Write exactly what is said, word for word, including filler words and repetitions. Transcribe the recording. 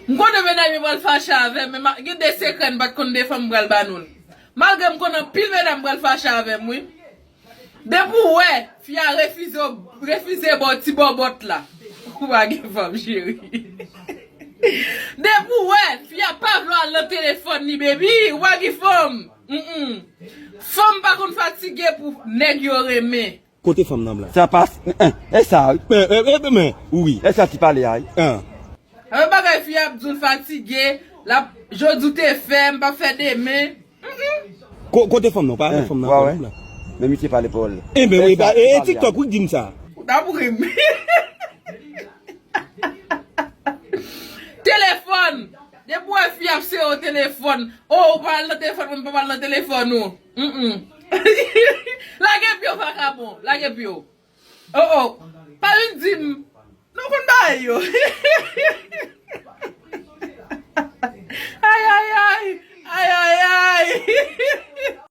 M konnen medam yo pral fache avè m, men ma- gen de sekrè m pa t konn defann m pral ba nou l. Malgre m konn anpil medam pral fache avè m, wi. Depi w wè, fi a refize w, refize ba w ti bòbòt la. Ou pa gen fanm, cheri. Depi w wè, fi a pa vle w al nan telefòn li, baby, ou pa gen fanm. Mm-mm. Fanm pa konn fatige pou nèg yo renmen. Kote fanm nan blan? Sa pa. Eh, eh, e sa, eh, eh, eh, men, wi, e sa ti pale a, wi. Ah. Avè bagay fi ap di w l fatige, l ap jodi w te fè, m p ap fè demen. Mm-mm. Ko- Kote fanm nan? Pa avèk fanm nan, wè, wè. Fanm nan. Men misye pale pawòl. E ben wi, e TikTok wi k di m sa. Ou t ap ri m. Telefòn. Depi w wè fi ap sere w telefòn. Oh, ou pa al nan telefòn, mwen pa al nan telefòn ou. Mm-mm. Lage pye w, vakabon. Lage pye w. Oh, oh. Pa vin di m. Nou konn bagay yo.